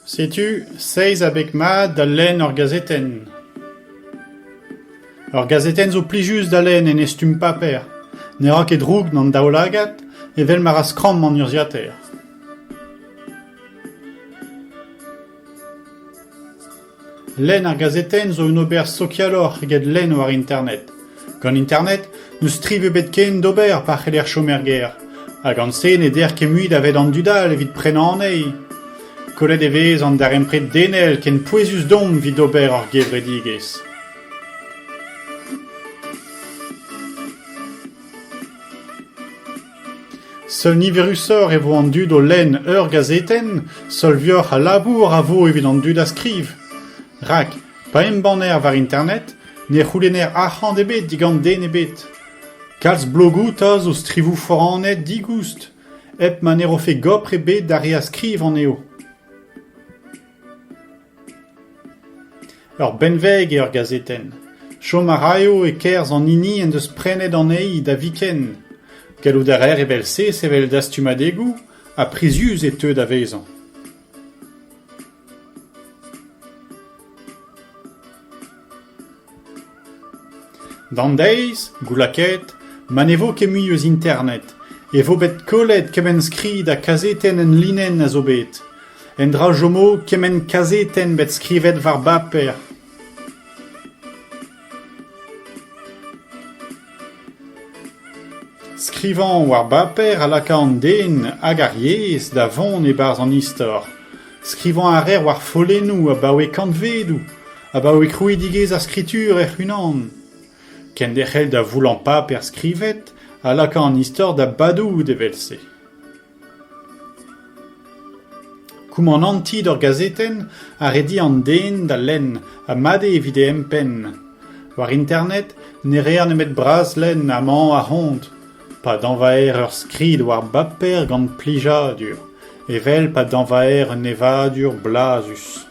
Setu seizh abeg mat da lenn ur gazetenn. Ur gazetenn zo plijus da lenn en he stumm paper. Ne ra ket droug d'an daoulagad evel ma ra skramm an urzhiataer. Lenn ar gazetenn zo un ober sokialoc'h eget lenn war Internet. Gant Internet n'eus striv ebet ken d'ober pa c'heller chom er gêr. Ha gant se ne der ket mui davet an dud all evit prenañ anezhi. Kollet e vez an darempred denel ken pouezus deomp evit ober hor gevredigezh. Seul niverusoc'h e vo an dud o lenn ur gazetenn, seul vuioc'h a labour a vo evit an dud a skriv. Rak pa embanner war Internet ne c'houlenner arc'hant ebet digant den ebet. Kalz blogoù 'ta zo strivoù foranet digoust, hep ma ne rofe gopr ebet d'ar re a skriv anezho. Ur benveg eo ur gazetenn. Chom a raio e-kerz an hini en deus prenet anezhi da viken. Gallout a reer evel-se sevel dastumadegoù ha prizius e teu da vezañ. D'an deiz, goulakaet, ma ne vo ket mui eus Internet, e vo bet kollet kement skrid ha kazetenn enlinenn a zo bet. Endra chomo kement kazetenn bet skrivet war baper. Skrivañ war baper a laka an den hag ar yezh da vont e-barzh an istor. Skrivañ a reer war follennoù abaoe kantvedoù, abaoe krouidigezh ar skritur hec'h-unan. Kenderc'hel da voullañ paper skrivet a laka an istor da badout evel-se. Koumanantiñ d'ur gazetenn a redi an den da lenn ha mat eo evit e empenn. War Internet ne reer nemet braslenn amañ ahont. Pa dañvaer ur skrid war baper gant plijadur, evel pa dañvaer un evadur blazus.